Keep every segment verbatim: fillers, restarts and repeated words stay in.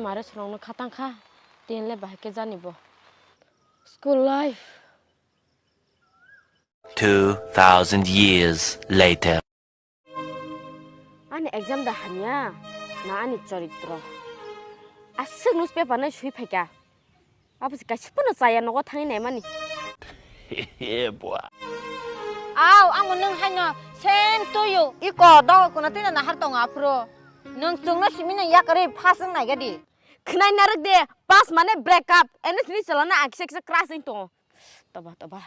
Mare swrwngno khatang kha, tin le bahai khe jani bo. School life. Two thousand years later. Ani exam da hamya, na ani choritro. Aswk newspaper nai sui phaikha. Abo se kaisa phano chaya nogo thangwi naimani. Yeah, boy. Aw, ang nwng haino same to you. Iko dogo kuna twi na nahar tongo aphuru. Nwng chwngno simi nang yakarwi phaswng naigadi. Khwnai narwk de, pass mane break up. Eno sini chalana ang kisa kisa crush wng tongo. Toba, toba.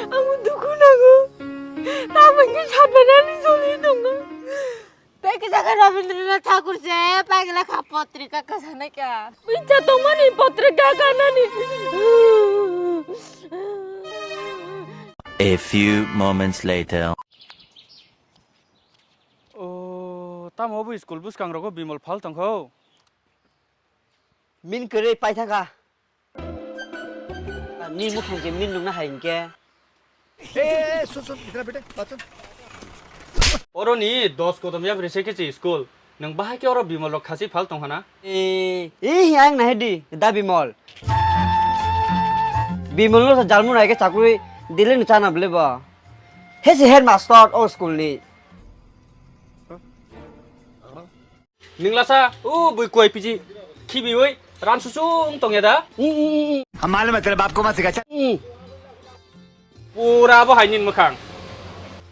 Ang dukhu nango. Tamo khe sapanani joli tongo. Tei kisa khe Rabindranath Thakur se paigla kha potrika kasanai kha. Bui cha tongmani potrika kanani. A few moments later. O, tamo bo school bwskangrogo Bimal phal tongkho. Min kwrwi paithaka. Ni mukhang je min nungna hai hinkhe. Eh, eh, eh, sun, sun, itera bete, baat sun. Oro ni dos kodom yapri se kichi school. Nwng bahai khe oro Bimal rok khasi phal tong hana? Eh, eh, ang nahi di, da Bimal. Bimal no sa jalmu nai khe chakri Delhi no chana bole bo. He si headmaster o school ni. Ningla sa, o bui kuai piji, khibi ui, ran susu wng tong ya da? I, i, i, i. Hum malum hai tere baap ko mat sikha cha. I. Pura bo hai nin mwkhang.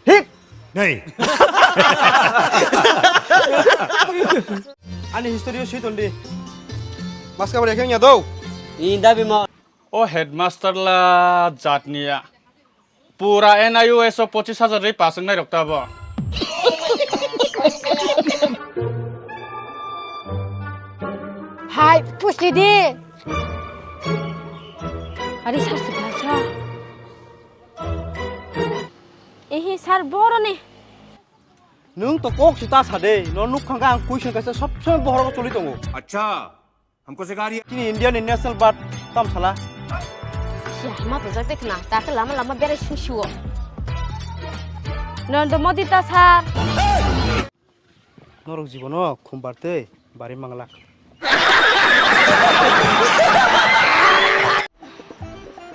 Hip. Nei. Ani history o swi ton di. Maska bar yakheng ya do. I da Bimal. O headmaster la jatniya. Pura N I O S o pochis hajar rwi pass wngnai rok ta bo. Hai, pusti di. Ari sar sibla sa. Ehi sar boroni. Nwng to kok sita sade, no nuk khangka ang kuisang kaisa sob somoi bohorogo choli tongo. Acha. Humko sikha rahi hai. Chini India ni national bird tam sala. Siya hima to jak dekna, ta ke lama lama bere sing siwo. Narendra Modi ta sar. Norok jibono khumbar tei bari manglak.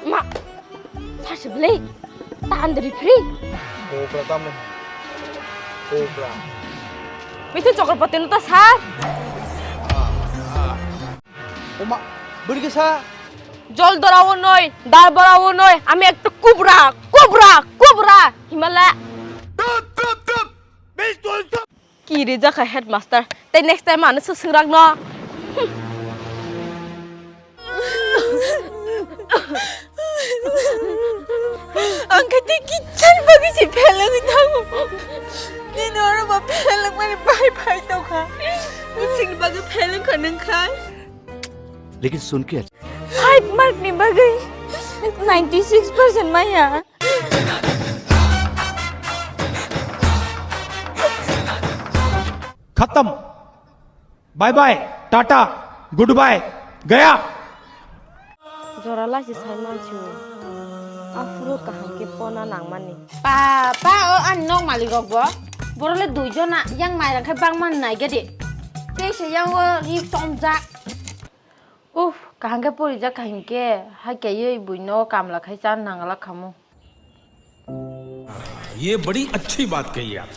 Ma, sasi bwlai, ta andri free. Cobra tamo. Cobra. Mithi chokor pati no ta sa. Oma, bwrwi kisa. Jol dora o noi, dar bora o noi, ami ekta kubra, kubra, kubra, himala. Tut, tut, tut. Bes tut, tut. Ki rijak kha headmaster, tei next time ano swk swngrak no. Ang khe tei kichar bagwi se pheleng thango. Nini oro bo pheleng mani bai bai tongkha. Sini bagwi pheleng kha nung khai. Lekin sun ke five mark ni bagwi ninety six percent maya. Khatam. Bye bye, tata, goodbye, gaya. Jora laisi sai mansiu. Aphuru kaham khe pona nangmani. Pa, pa, o ani nok malik rok bo. Borok le dui jona, yang mairang khai bangma nai gede. Tei se yang o ri chomjak. Uff, kaham khe porijak kha hinkhe, hakhe yei buino kamla khai cha nangla khamu. ये बड़ी अच्छी बात कही आप।